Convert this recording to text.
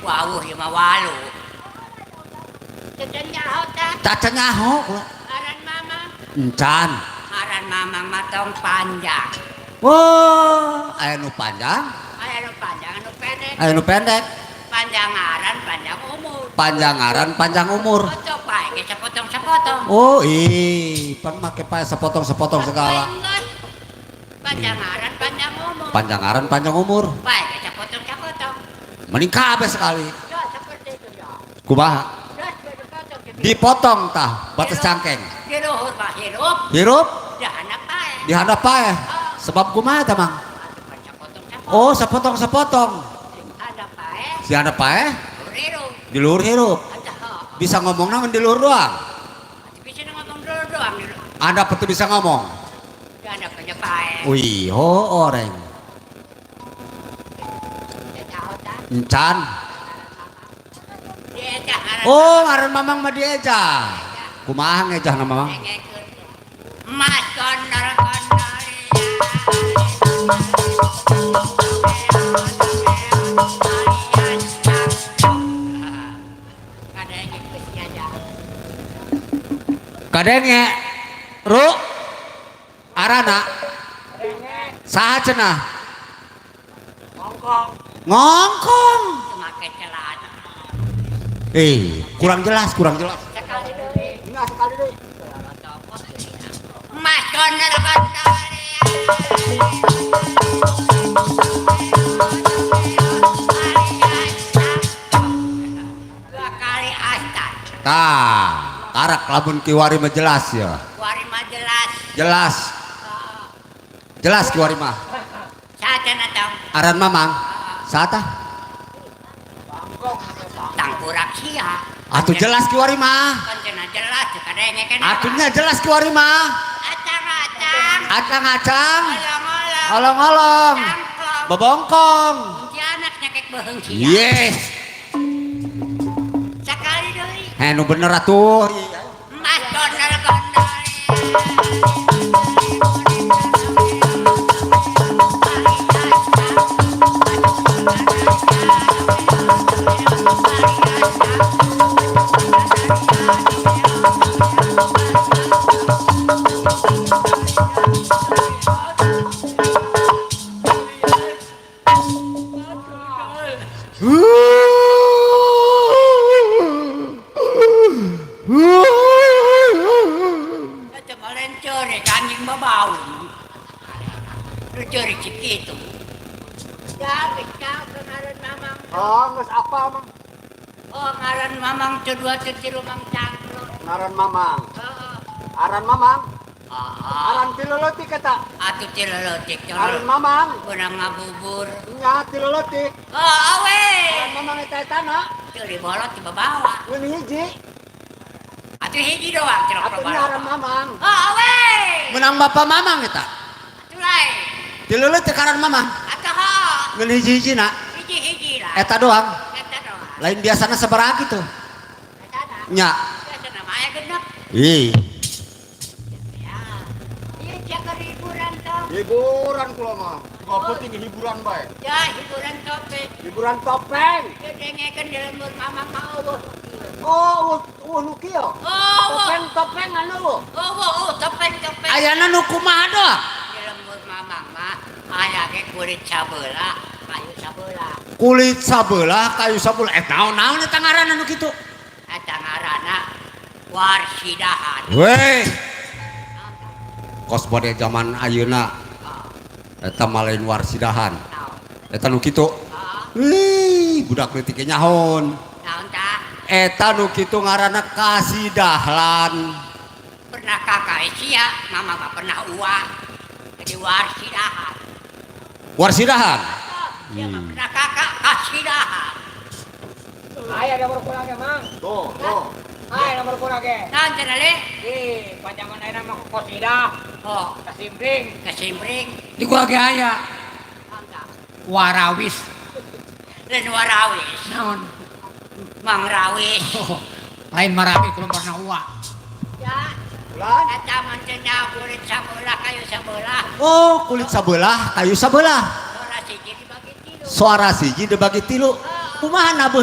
Wawuh ieu mah walu. Teu nyaho tah. Caca nyaho kula. Ngaran Mamang. Encan. Ngaran Mamang mah tong panjang. Oh, aya nu panjang, Aya nu panjang, anu pendek. Aya nu pendek. Panjang ngaran, panjang umur. Panjang ngaran, panjang umur. Potong pae ge sepotong-sepotong. Oh, ih, pan make pae sepotong-sepotong segala. Panjang ngaran, panjang umur. Panjang ngaran, panjang umur. Pae ge sepotong-sepotong. Mending kabeh sekali. Ya, seperti itu ya. Kumaha? Terus dipotong. Dipotong tah, batas cangkeng. Di luhur mah hirup, Hirup di handap pae. Di handap pae. Sebab kumaha tah, Mang? Atuh pan sepotong-sepotong. Oh, sepotong-sepotong. Di handap pae, Di handap pae, luhur hirup. Di luhur hirup. Atuh, Bisa ngomong naon di luhur doang. atuh bisa ngomong dulu doang di luhur. Anda betul bisa ngomong. Di handap aja pae. Wih, oh oreng. Ya tahu tah. Encan. Diejah ngaran. Oh, ngaran Mamang mah dieja. Kumaha ngejahna, Mamang? Dengekeun. Mas gondol gondol. Kadenge geus aja. Kadenge. Ru. Arana. Saha cenah? Ngongkong. Ngongkong. Make celana. Eh, kurang jelas, kurang jelas. Sekali deui. Enggak sekali deui. Mas gondol gondol. Dua kali asta. Tah, karak lamun kiwari mah jelas ya. Kuari mah jelas. Jelas. Jelas kiwari mah. Saatna tong. Aran Mamang. Saha? Tangkurak sia. Atuh jelas kiwari mah. Kan cenah jelas kadenge keneh. Atuhnya jelas kiwari mah. Acang-acang. Acang-acang. Olong-olong. Olong-olong. Cangklong. Bebongkong. Kuntilanak nyekek beuheung sia. Yes. Sekali deui. Eh, nu bener atuh. Mas gondol gondol. Eta mah lain ceurik anjing mah bau. Nu ceurik cik kitu. Ya, geus ngaran Mamang. Oh, geus apa, Mang? Oh, ngaran Mamang teu dua teu tilu Mang Cangklong. Ngaran Mamang. Heeh. Aran Mamang. Heeh. Aran ti leutik eta. Atuh ti leutik. Aran Mamang. Beunang ngabubur. Nya ti leutik. Oh, awe. Aran Mamang eta etana. Teu dibolot di babawa. Ngeun hiji. Atuh hiji doang cenah. Atuh nya aran Mamang. Oh, awe. Menang Bapak Mamang eta. Atuh lain. Ti leutik aran Mamang. Atuh ho. Ngeun hiji-hijina. Hiji-hiji lah. Eta doang. Eta doang. Lain biasana sabaraha kitu? Eta na. Nya. Biasana mah aya genep. Ih. Ya. Ieu jaga hiburan tong. Hiburan kula mah. Gak penting hiburan bae. Ya, hiburan topeng. Hiburan topeng. Ieu dengekeun di lembur Mamang mah eueuh. Oh, eueuh nu kieu. Oh, eueuh. Topeng topeng anu. Oh, oh, topeng topeng. Ayana nu kumaha doang? Di lembur Mamang mah aya ge kulit sabelah, kayu sabelah. Kulit sabelah, kayu sabelah. Eh, naon-naon eta ngaranna nu kitu? Eta ngaranna warsidahan. Weh. Kos bade zaman ayeuna eta mah lain warsidahan. Naon? Eta nu kitu. Heeh. Wih, budak leutik ge nyahon. Naon tah? Eta nu kitu ngaranna kasidahlan. Pernah kakak sia, mama mah pernah uang. Jadi warsidahan. Warsidahan. Dia mah pernah kakak kasidahan. Aya nomor kurang ge, Mang. Tuh, tuh. Aya nomor kurang ge. Naon cenah le? Ih, panjangan ayeuna mah kosidah, Oh, kasimbring. Kasimbring. Di gua ge aya Naon tah? Warawis. Lain warawis. Naon? Mang Rawis. Oh, lain marawi kulo pernah uwa. Ya, Ulan. eta mah cenah kulit sabelah kayu sabelah. Oh, kulit sabelah, kayu sabelah. Suara siji dibagi tilu. Suara siji dibagi tilu. Kumaha nabuh?